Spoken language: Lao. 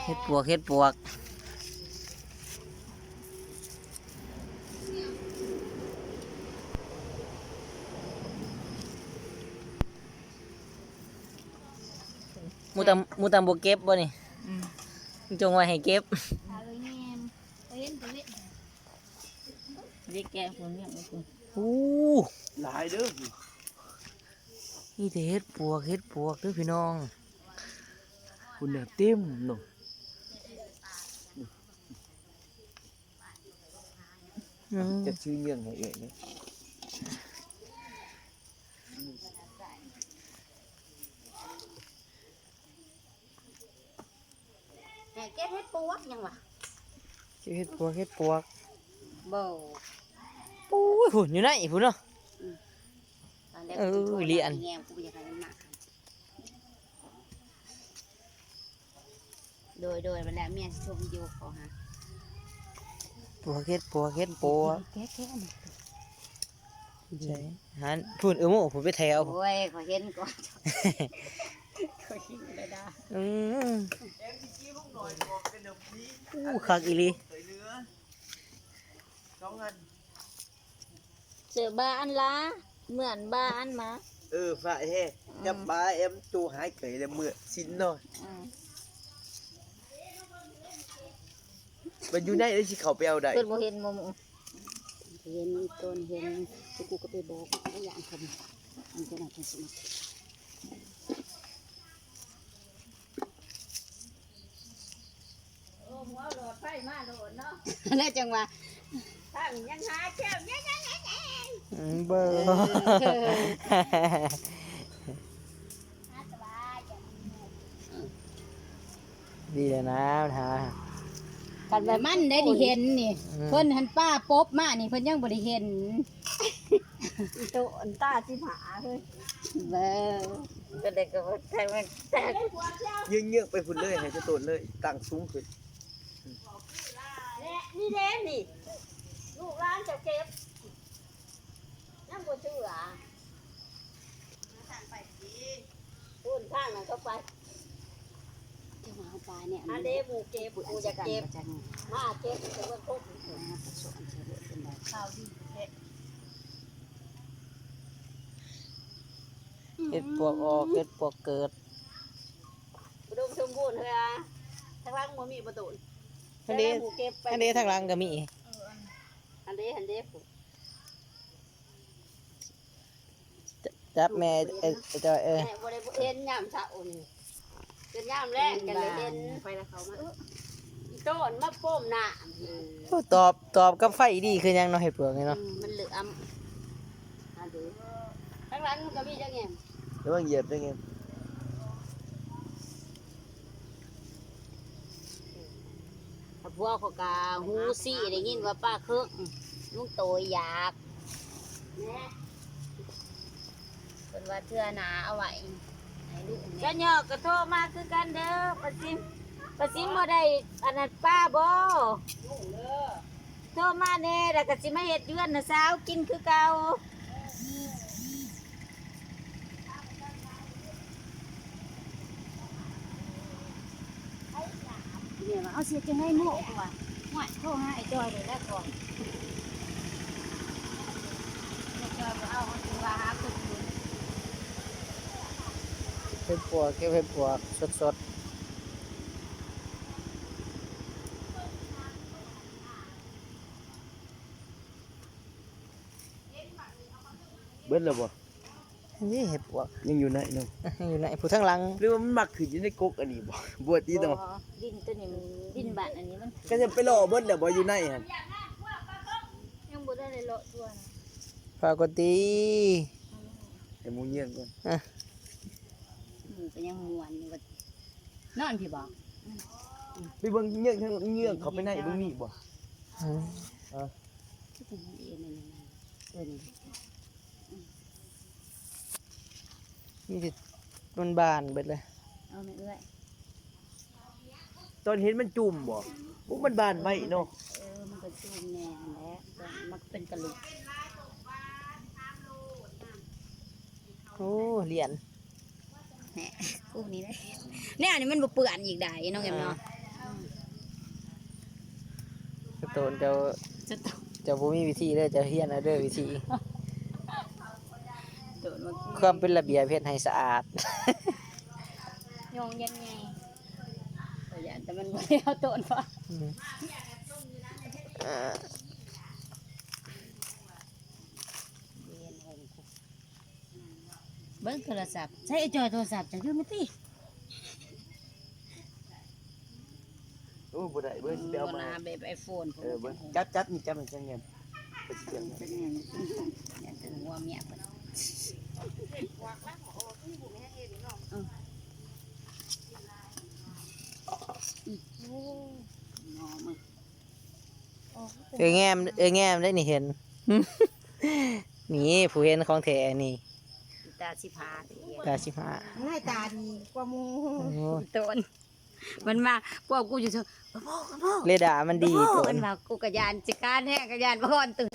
ເຫັດປວກ ເຫັດປວກ ໝູ່ຕຳ ໝູ່ຕຳບໍ່ເກັບບໍ່ນີ້? ອືມ ຈົ່ງໄວ້ໃຫ້ເກັບ. ເດັກແກ່ຜູ້ເນຍ ໂອ້ ຫຼາຍເດີ້. ມີແຕ່ເຫັດປວກ ເຫັດປວກເດີ້ພີ່ນ້ອງ. ພຸ້ນນະ ເຕັມເນາະ. ອືມ ຈະຊື້ເຫຍື່ອງໃຫ້ເອື້ອຍເນາະ. ແມ່ເກັບເຫັດປວກຫຍັງວະ? ເກັບເຫັດປວກ ເຫັດປວກ. ບໍ່ ໂອ້ຍ ພຸ້ນ ຢູ່ໃນພຸ້ນເນາະ. ອືມ ເອີ ລ້ຽນ ແງມ ກູບໍ່ຢາກໃຫ້ມັນມາ. ໂດຍ ໂດຍ ບັດແລ້ວເມຍຊິສົ່ງວິດີໂອຂໍຫາ. ປວກ ເຫັດປວກ ເຫັດປວກ. ເກັບ ເກັບ ໃສ? ຫັ້ນ ພຸ້ນ ເອີ ໂມ ພຸ້ນໄປແຖວ. ໂອ້ຍ ຂ້ອຍເຫັນກ່ອນ ຂ້ອຍເຫັນແລ້ວດາ. ອືມ ອູ້ ຄັກອີ່ຫຼີ. ເສື້ອບາອັນລາ ເໝືອນບາອັນມາ. ເອີ ຟ້າແທ້ ອືມ ຈັບບາແອມໂຕຫາຍໄກແລ້ວເມື່ອຊິນເນາະ. ອືມ ມັນຢູ່ໃນ ແລ້ວຊິເຂົ້າໄປເອົາໄດ້. ເພິ່ນບໍ່ເຫັນບໍ່ໝູ່? ເຫັນ ອີ່ຕົນເຫັນ ກູກໍໄປບອກ ບໍ່ຢ້ານເພິ່ນ ມັນຈະໄດ້ຈັງຊີ້. ໂອ້ ຫົວຫຼອດໄຟມາໂລດເນາະ ແລ້ວຈັ່ງວ່າ ທາງຍັງຫາແກ້ວແຍ່ໆໆ. ອືມ ເບິ່ງ ເອີ ຫາສະບາຍ ດີແລ້ວນະ ຫາ ຄັນວ່າມັນໄດ້ ໄດ້ເຫັນນີ້. ອືມ ເພິ່ນຫັ້ນປ້າປົບມານີ້ ເພິ່ນຍັງບໍ່ໄດ້ເຫັນ. ອີໂຕອັນຕາສິບຫ້າເຮີ້ຍ ເບິ່ງ ກໍໄດ້ກໍບໍ່ໄດ້ມັນແຕກ. ເຍືອງໆໄປພຸ້ນເລີຍ ໃຫ້ສະໂຕນເລີຍ ຕັ້ງສູງຂຶ້ນ. ແລະ ນີ້ເດ້ນີ້ ລູກຫຼານເຈົ້າເກັບ ຍັງບໍ່ເຊື່ອ. ພຸ້ນທາງນັ້ນເຂົ້າໄປ ຈະມາເອົາປາແນວ ອັນເດ້ໝູ່ເກັບ ໝູ່ຢາກເກັບ ມາເກັບ ເບິ່ງຄົນ ມາປະສວນໃສ່ເລືອດເປັນໃດ ຂ່າວດີແທ້. ເຫັດປວກອອກ ເຫັດປວກເກີດ ອຸດົມສົມບູນເຮີ້ຍ. ທາງຫຼັງບໍ່ມີບໍ່ໂຕນ ອັນເດ້ ທາງຫຼັງບໍ່ເກັບໄປ ອັນເດ້ ທາງຫຼັງກໍມີ. ເອີ ອັນເດ້ ອັນເດ້ ຜູ້ ຈັບແມ່ ເອີ ເອີ ເອີ ແມ່ບໍ່ໄດ້ເຫັນຍາມເຊົ້ານີ້ ເປັນຍາມແລງຈັ່ງໄດ້ເຫັນ. ໄປແລ້ວເຂົ້າມາ ເອີ ອີໂຕນມາປົມນ້ຳ. ໂອ້ ຕອບ ຕອບກັບໄຟດີຄືຫຍັງເນາະ ເຫັດປວກນີ້ເນາະ. ອືມ ມັນເຫຼືອມ ອັນເດ້ ທາງຫຼັງມັນກໍມີຈັກແງ່ ລະວັງຢຽບເດີ້ແງ່. ຖ້າຜົວຂ້ອຍກະຫູຊີ້ ໄດ້ຍິນວ່າປາເຄິງ ລຸງໂຕຢາກ ເພິ່ນວ່າເທື່ອໜ້າເອົາໄວ້ໃຫ້ລຸງແດ່. ກະຍອກກະໂທມາຄືກັນເດີ້ ປາຊິມ ປາຊິມບໍ່ໄດ້ອັນນັ້ນປາບໍ່? ໂທມາແດ່ ແລ້ວກະຊິມາເຮັດຢູ່ເຮືອນນ້າສາວກິນຄືເກົ່າ. ແມ່ວ່າເຮົາຊິເຮັດຈັ່ງໃດໂມກວ່າ ຫ້ວຍ ໂທຫາອ້າຍຈ່ອຍໂລດແຫຼະກ່ອນ ອ້າຍຈ່ອຍບໍ່ເອົາ ເຮົາຈຶ່ງວ່າຫາຄົນອື່ນ. ເຫັດປວກ ເກັບເຫັດປວກສົດໆ. ເບິດແລ້ວບໍ່? ນີ້ເຫັດປວກ ຍັງຢູ່ໃນເນາະ ຍັງຢູ່ໃນ ຜູ້ທາງຫຼັງ ຫຼືວ່າມັນມັກຂຶ້ນຢູ່ໃນກົກອັນນີ້ບໍ່? ບໍ່ຕິເນາະ ບໍ່ ດິນໂຕນີ້ມັນ ດິນບ້ານອັນນີ້ມັນ ກໍຈະໄປເລາະເບິດແລ້ວບໍ່ ຢູ່ໃນຫັ້ນ? ຍັງບໍ່ທັນໄດ້ເລາະທົ່ວນະ ຝາກກ່ອນຕິ ໃຫ້ໝູເຍືອງກ່ອນ ອະ ໝູກໍຍັງມ່ວນຢູ່ ນອນພີ້ບໍ່? ໄປເບິ່ງເຍືອງ ເຍືອງເຂົ້າໄປໃນເບິ່ງມີບໍ່? ອືມ ເອີ ຄືຈັງເອັນນັ້ນນະ ເອີ ນີ້ ມີແຕ່ມັນບານເບິດເລີຍ ເອົາແມ່ເອື້ອຍ ຕອນເຫັນມັນຈຸ່ມບໍ່? ໂອ້ ມັນບານໄວເນາະ ເອີ ມັນກໍຈຸ່ມແນ່ຫັ້ນແຫຼະ ມັນເປັນກະຫຼຸກ ໂອ້ ຫຼຽນ ແນ່ ກູນີ້ເດ້ ແນວນີ້ມັນບໍ່ເປື້ອນອີກໃດ໋ ນ້ອງແອມເນາະ ອ່າ ໂຕນເຈົ້າ ຈະຕ້ອງ ເຈົ້າບໍ່ມີວິທີເດີ ເຈົ້າຮຽນເອົາເດີວິທີ ໂຕນວ່າ ຄວາມເປັນລະບຽບເຮັດໃຫ້ສະອາດ ຍອງຍັງໄງ ກໍຢ້ານແຕ່ມັນບໍ່ໄດ້ເອົາໂຕນເພາະ ອືມ ເບິ່ງໂທລະສັບ ໃຊ້ໄອ້ຈອຍໂທລະສັບເຈົ້າຢູ່ມາຕິ ໂອ້ ບໍ່ໄດ້ເບິ່ງ ຊິໄປເອົາມາ ເອີ ແບບໄອໂຟນ ເອີ ເບິ່ງ ຈັບ ຈັບນີ້ ຈັບໃຫ້ຈັງແນມ ເປັນຫຍັງ ເປັນຫຍັງ ຢ່າເຖິງຫົວເມຍເພິ່ນ ເອີ ເອີຍແງມ ເອີຍແງມໄດ້ນີ້ເຫັນ ນີ້ຜູ້ເຫັນຂອງແທ້ນີ້ ຕາສິບຫ້າຕິ ຕາສິບຫ້າ ໃຫ້ຕາດີກວ່າໝູ່ ໂອ້ ໂຕນ ມັນມາພວກກູຢູ່ເທິງ ກະໂພກ ກະໂພກ ເຣດາມັນດີ ກະໂພກ ໂຕນ ມັນວ່າ ກູກະຢ້ານຊິການແທ້ ກະຢ້ານບໍ່ຮອດຕື່ນ